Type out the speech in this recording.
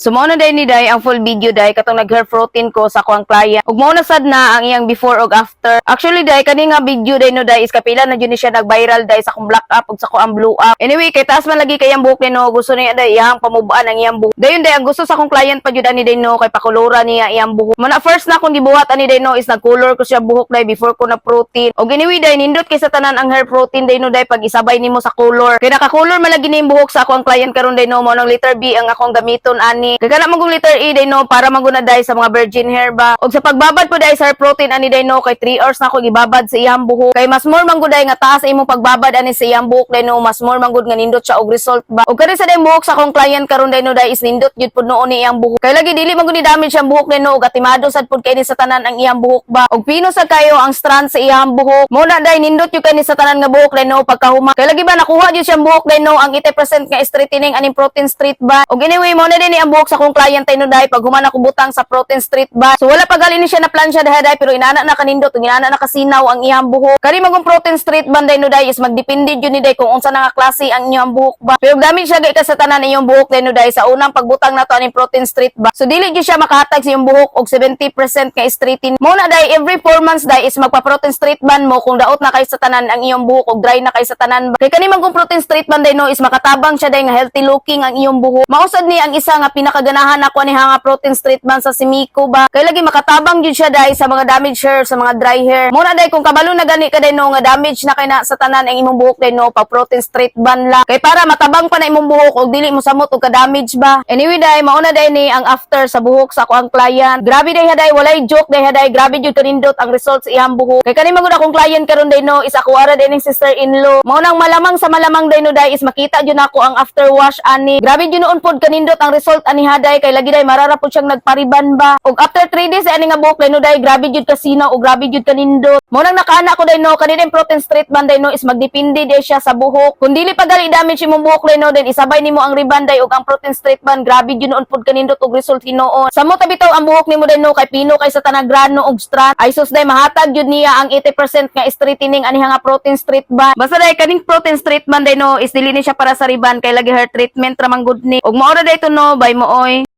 So mao na day ni day ang full video day katong nag hair protein ko sa akuang client. Ug mao na sad na ang iyang before ug after. Actually day, kani nga video day no day is kapila na jud ni siya nag-viral day sa akong black app ug sa akong blue app. Anyway, kay taas man lagi kay ang buhok ni no, gusto niya day iyang pamubaan ang iyang buhok. Dayon day ang gusto sa akong client pa jud ani day no kay pakolora niya iyang buhok. Mao na first na akong gibuhat ani day no is nag-color ko siya buhok day before ko na protein. Og anyway day, nindot kay sa tanan ang hair protein day no day pag isabay nimo sa color. Kay naka-color man lagi ni yung buhok sa akong client karon day no, mao nang letter B ang akong gamiton ani. Kay kana man kong letter E day no para man gud na day sa mga virgin hair ba. Og sa pagbabad po day sa hair protein ani day no kay 3 hours na ako gibabad sa iyang buhok. Kay mas more man gud day nga taas imong pagbabad ani sa iyang buhok day no, mas more man gud nga nindot siya og result ba. Og kani sa day buhok sa akong client karon day no day is nindot jud pud noon ni iyang buhok. Kay lagi dili man gud ni damage ang buhok day no ug atimado sad pud kay ni sa tanan ang iyang buhok ba. Og pino sad kayo ang strand sa iyang buhok. Mao na day nindot jud kay ni sa tanan nga buhok day no pagkahuma. Kay lagi ba nakuha jud siyang buhok day no ang 80% nga straightening aning protein straight ba. Og anyway, mao na din ni ang buhok sa akong client day no day pag human ako butang sa protein straight ba. So wala pa gali ni siya na plan siya day, pero inana na kanindot ug inana na kasinaw ang iyang buhok. Kani magong protein straight band day no day is magdepende jud ni day kung unsa na nga klase ang iyang buhok ba. Pero damage siya gay ka sa tanan iyong buhok day no day sa unang pagbutang nato aning protein straight ba. So dili jud siya makahatag sa iyong buhok og 70% nga straighten. Mao na day every 4 months day is magpa-protein straight band mo kung daot na kay sa tanan ang iyong buhok og dry na kay sa tanan ba. Kay kani man kung protein straight band day no is makatabang siya day nga healthy looking ang iyong buhok. Mao sad ni ang isa nga pinakaganahan ako ni nga protein straight band sa Simiko ba. Kay lagi makatabang jud siya day sa mga damaged hair, sa mga dry hair. Mao na day kung kabalo na gani ka day no nga damage na kay na sa tanan ang imong buhok day no, pag protein straight band lang. Kay para matabang pa na imong buhok og dili mo samot og ka-damage ba. Anyway day, mao na day ni ang after sa buhok sa ako ang client. Grabe day haday, walay joke day haday, grabe jud kanindot ang results sa iyang buhok. Kay kani man gud akong client karon day no is ako ara day ning sister-in-law. Mao nang malamang sa malamang day no day is makita jud nako ang after wash ani. Grabe jud noon pod kanindot ang result ani haday, kay lagi day marara pud siyang nagpariban ba. Og after 3 days ani nga buhok day no day, grabe jud kasinaw og grabe jud kanindot. Mao nang nakaana ko day no kani din protein straight band day no is magdepende day siya sa buhok. Kung dili pa gali damage imong buhok day no, then isabay nimo ang reband day ug ang protein straight band, grabe jud noon pud kanindot og result hinuon. Samot bitaw ang buhok nimo day no kay pino kay sa tanang grano og strand. Ay sus day, mahatag jud niya ang 80% nga straightening ani nga protein straight band. Basta day kaning protein straight band day no is dili ni siya para sa reband kay lagi hair treatment ra man gud ni. Ug mao ra day to no, bye mo oy.